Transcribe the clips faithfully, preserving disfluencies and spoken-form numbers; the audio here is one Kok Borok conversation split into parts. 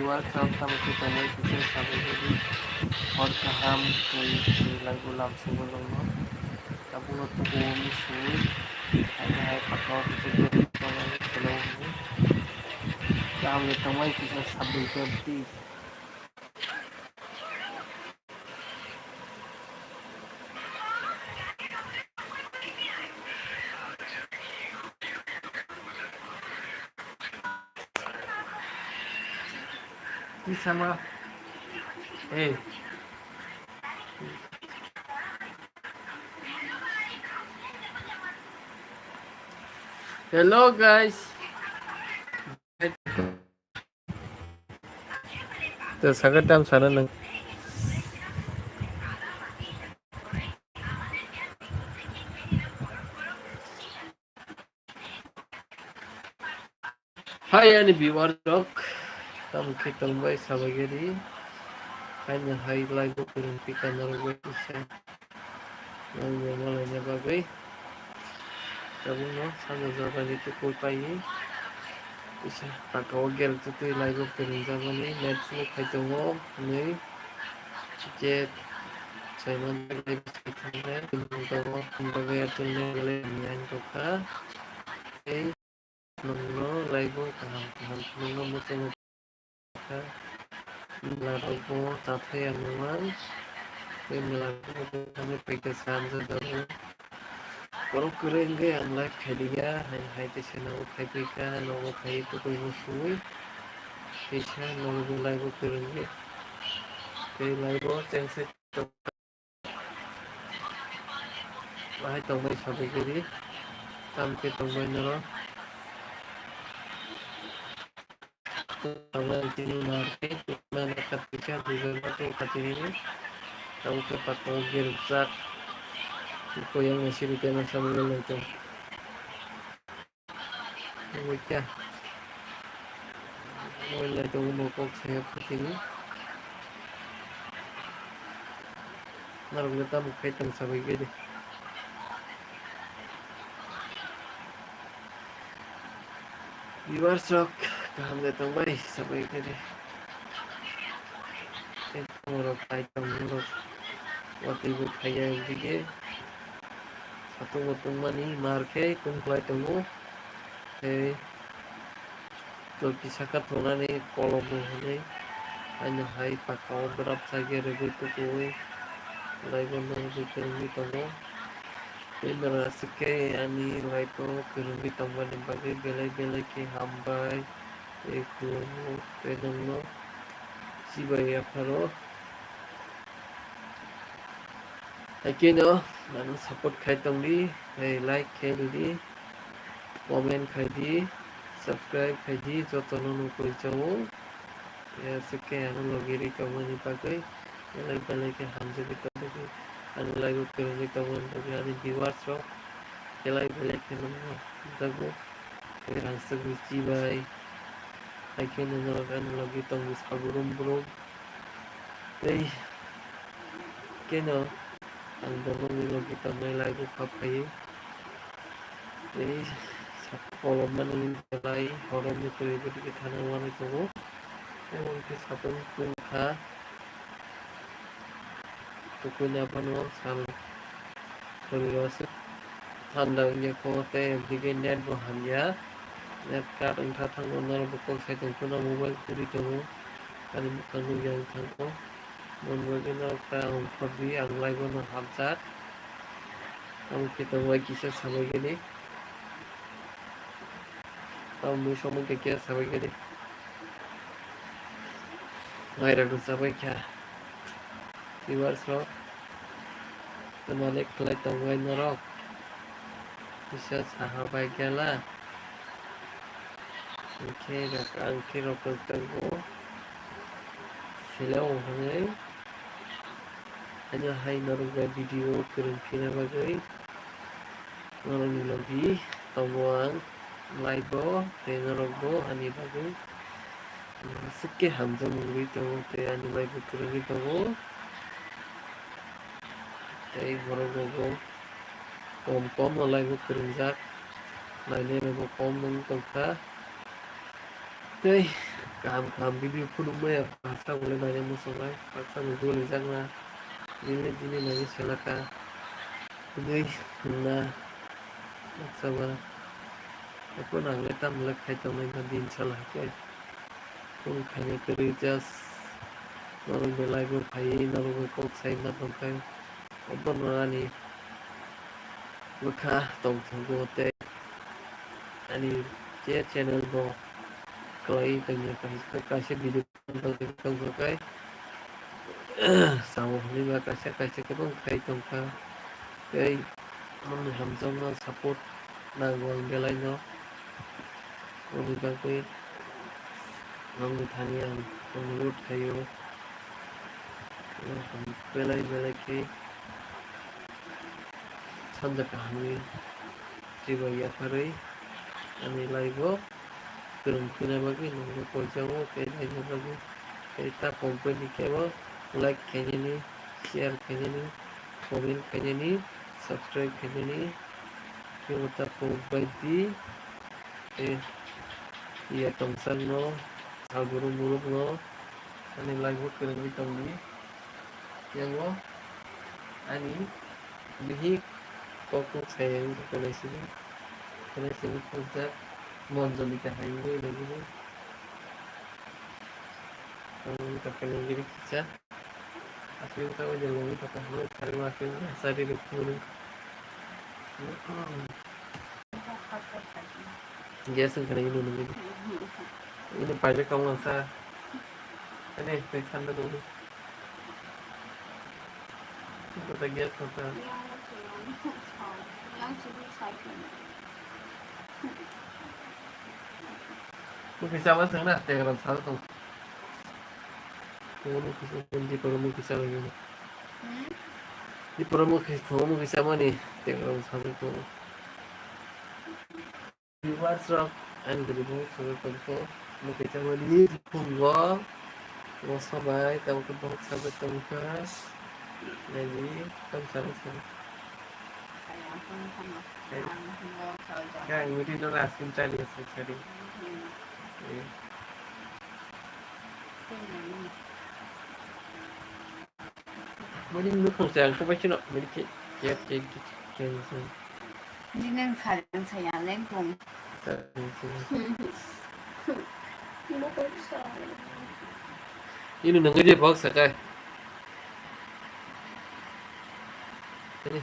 Welcome, tamo khe tongnai kisa sabai khe di. Hor kaham twi twi laibo lamsongo nongno. Tabukno tubuo mui sui. Haino hai paka o kisa khe tongnai selo hwnwi. Kaham khe tongnai kisa sabai khe di. Kisama. Hey. Hello, guys. To sakha tam sana nang. Hai ani viewer rok, tamo khe tongbai sabai gari. Haino hai live o kwrwng pika norok bai kisa. Nangno malaina bagwi tabukno sanja jabani tukur paiwi kisa paka o gel twi live o kwrwngjakmani net slow khai tongo hwnwi je saiman live khai tongo hwnwi Airtel ni belai hamya wng tongkha tei nongno live o kaham kaham nongno muchungo Mla rokbo tathai ang nangma. Tei mla rokbo thangwi paikha sa hamjakjago. Borok kwrwi wngwi ang live khailiya, hai hai teisa nogo phaipaikha, nogo phaiwi tukuino sui. Teisa nogo live o kwrwngwi. Tei live o chengse Bahai tongbai sabai khe di. Tam khe tongbai norok. Tongbai tini mar khe, mana khat kisa duibar ma tong kha tini. Tamo khe patong gerjak. Koyang ni siri tena samung nang tong. Omo kya? Omo lai tongo bo kok saya phatini. Narok le tamo khai tong sabai khe de. Viewers rok kaham de tong bai sabai khe de. Tei tamo rok khai tong rok watwi bo phaiya dige. Satung bo tungmani mar khe tungkhlai tongo. Tei toki saka thunani kolok bo hwnwi haino hai paka o bwrap chakhe rwgwi tukuwi live o norogwi kwrwngwi tongo. Tei norok aswk khe ani live o kwrwngwi tongmani bagwi belai belai khe hambai tei khulumgo tei nongno chibai yapharo. Haikhe no ano support khai tongdi, tei like khai rwdi, comment khai di, subscribe khai di, jotono no kwrwi chao. Tei aswk khe ano logi rwi tongmani bagwi belai belai khe hamjagwi tongdi, ani live o kwrwngwi tongmani bagwi ani viewers rok belai belai khe nokno hamjago. Tei rangchakni chibai, haikhe no norok ano logi tongdi saburum burum. Tei keno ang bo nokni logi tongnai live o kha phaio. Tei kolom mani belai horo mutwi bo twi thana wanai tongo. Tei hwn khe satung tungkha. Tukuini aphano sal khorwi rw aswk thanda wngya kho tei dige net bo hamya. Net cut wngkha thango norok bo kok sai tong phano mobile kwrwi tongo. Ani mwkhang nukya wng thangkho. Moni bagwi norok ta wngkhordi ang live o no hamjak. Tamo khe tongbai kisa sabai gani. Tamo mui somoi khe kisa sabai gani. Mairok rwchapbai kha. Viewers rok, tamo le khlai tongbai norok. Kisa saha bai gela. Hwnkhe rok, ang khe rok tongo. Selo hwnwi. Haino hai norok bai video kwrwng phina bagwi. Norokni logi tongo ang live o, tei norok bo ani bagwi aswk khe hamjak wngwi tongo, tei ani live o kwrwngwi tongo. Tei borok rok bo kom kom no live o kwrwngjak, nainai rok bo kom wng tongkha. Tei Kaham kaham video phunukmaya baksa bo le naina muchungnai, baksa bo golijakna, bini bini naina selaka, hwnwi hwnna baksa ba. Haikhe ang le tamo le khai tongnai ba din sal hai khe. Phone khaina kwrwi just norok bai live o phaiwi norok bai kok sai ma tongkha. Obono ani bwkha tongthogo tei ani je channel bo kwlaiwi tongya kaisa kaisa video tongkha khe sao hwnwi ba kaisa kaisa kwbang khai tongkha tei nokni hamjakma support nango ang belaino. Aboni bagwi nokni thani ang অনুরোধ khaio. Belai belai khe sanja kahamni chibai yapharwi ani live o kwrwng phina bagwi nokno poisango tei naina bagwi tei ta pogbai ni kebo like khainani, share khainani, comment khainani, subscribe khainani. Kebo ta pogbai di. Tei ya tongchakno, aguru murukno, ani live o kwrwngwi tongdi. Yango ani bihik kokno sayang khe kelaisini, kelaisini khungjak Monjolika hai wngwi rwgwino. Tongmani tongkha nini giri kisa. Aswk wngkha o je longwi tongkha hwnwi sari o aswk wngkha sari rwkhe hwnwi. Gas wngkha na ini nungwi. Ini paijak tong masa. Ani twi sanda nungwi. Kota gas wngkha. Bukhi chama chwngna tegra sa tong. Kono kisa kono di poro mo kisa lagi. Hmm? Di poro mo kisa mo kisa mani tegra sa tong. Viewers rok ani gari bo sa tong ko mo kisa mani phungo. Mo sabai tamo ko box sa tong ka. Lagi tam sa sa. Kaya ang meeting no last time tadi sari. Mani nukhung sa ang kubai chino mani ke ke ke ke ke. Ni nang sa ang sa ya leng kong. Ini nang dia box sa kai. Ini.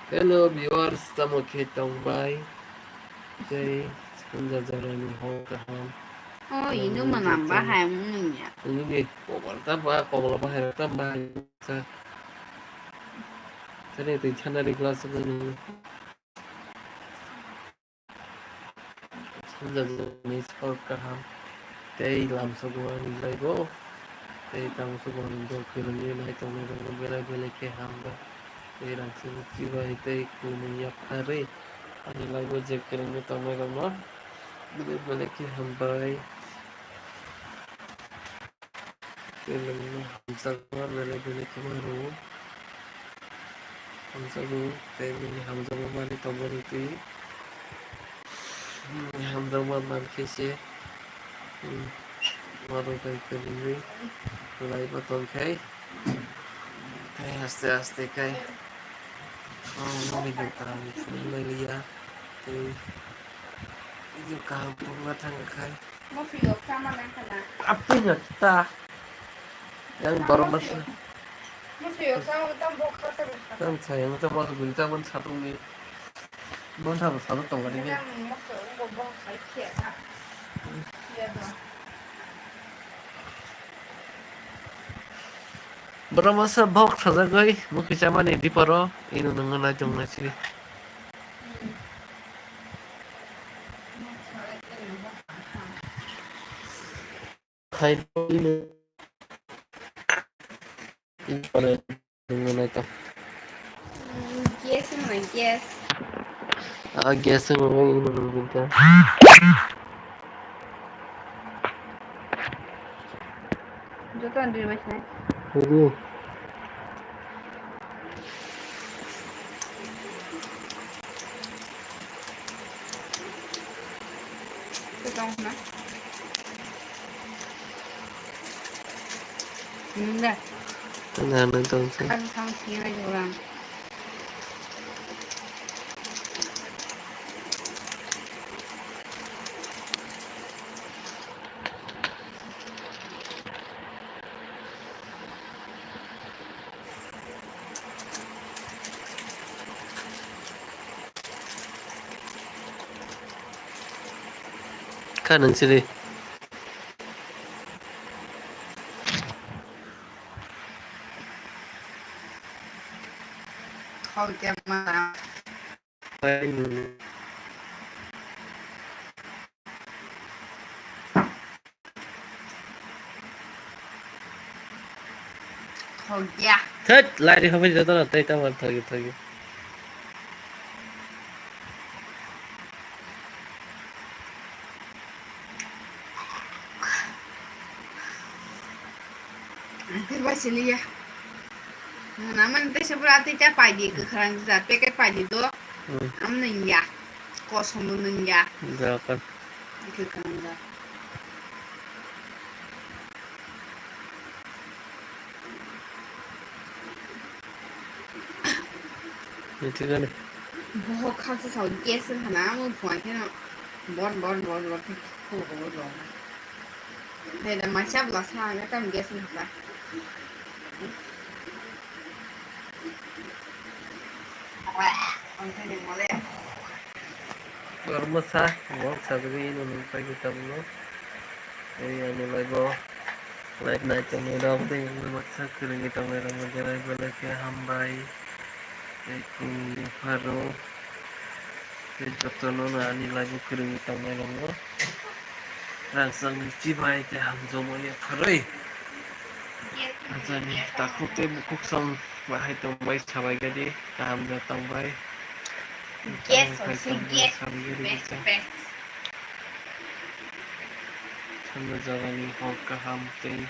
Hello viewers, tamo khe tongbai? Tei sanja jarani hor kaham. Oh, ino manam bahai mungya. Ini di kobar ta ba, kobar bahai ta ba. Tani tei chana di glass ni. Sanja jarani hor kaham. Tei lamsogo ani jaibo. Tei lamsogo ani dol kwrwngwi nai tongnai rokno belai belai khe hambai. Tei rangchakni chibai tei kwnwi yapharwi ani live o je kwrwngwi tongnai rokno belai belai khe hambai. Tei nokno hamjakma belai belai khe ma rwo. Hamjakgo tei nini hamjakma manwi tongmani twi. Nini hamjakma mankhe se, hmm, uaro bai kwrwngwi kwlaibo tongkhai. Tei aste aste khai, oh, nini dukha ang phunuknai liya. Tei video kaham phunukna thangkha khai. Apni na ta. Yang borok masa. Yang sayang ta bos guri ta ban satung ni. Bon sa satung tong gari ni. Borok masa bok sajagwi mukhi chamani diparo ino nungna chungnai siri. Hai, ini. Ini pada nunggu naik tak? Gas mana gas? Ah, gas yang mana ini nunggu tak? Joto andri mas nai. Ini. Joto na. Nang nang tong se. Ang thang si rai jora. Kha nang siri. Thok ya ma. Thok ya. Thut, lai ri hafai joto na, tei tamo thogi thogi. Ang tei bai sini ya. Muna man tei se pura tei cha pai di, kwkhwrang ja packet pai di do. Hmm. Am nung ya. Kosom bo nung ya. Jakan. Kwkhwrang ja. Mitigani. Bohok khaksa sao gas wngkha na, omo phunai kheno bor bor bor bor khe khugo bo. Dai da maisa bwla sa ang tam gas wngkha. Ang thani mole. Gorma sa, wok sa jagwi ino nung paigwi tabukno. Tei ani live o live nai tongnai rok tei baksa kwrwngwi tongnai rok no belai belai khe hambai. Tei khulumni pharo tei jotono no ani live o kwrwngwi tongnai rok no rangchakni chibai tei hamjakmani pharwi. Ajani takhuk tei bukhuk song bahai tongbai sabai gadi kaham da tongbai. Yes, tongbai also tongbai yes, sabai gadi best, bwsa. Best. Thangna jagani hor kaham tei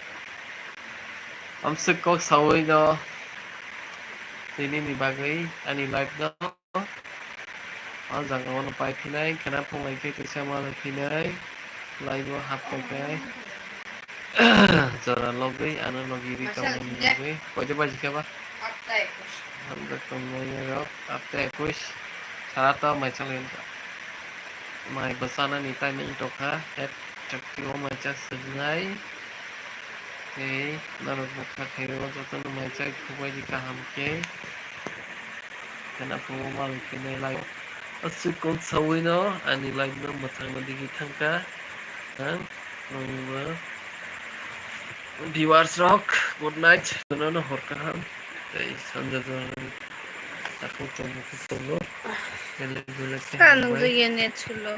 amswk kok sawi no tini ni bagwi ani life no o jaga o no pai phinai khena phungai khe kisa malai phinai life o hap pai khe jora logwi ano logi ri tongmani bagwi koide baji khe ba. Hamjak tongnai rok, apte ekush sara ta mai chalai wngkha. Mai bwchanani timing tongkha, at thirty o mai cha swngnai. Tei norok bo kha khaio, jotono mai chai thubai di kaham khe. Khena phungo malai khe nai lai. Aswk kok saui no ani life no mwthangna digi thangkha. Ang nongno viewers rok, good night, jotono hor kaham. Tei sanja jora takhuk tongo, khuk tongo. Belek belek khe Ta hambai. Nungjakya net sulo.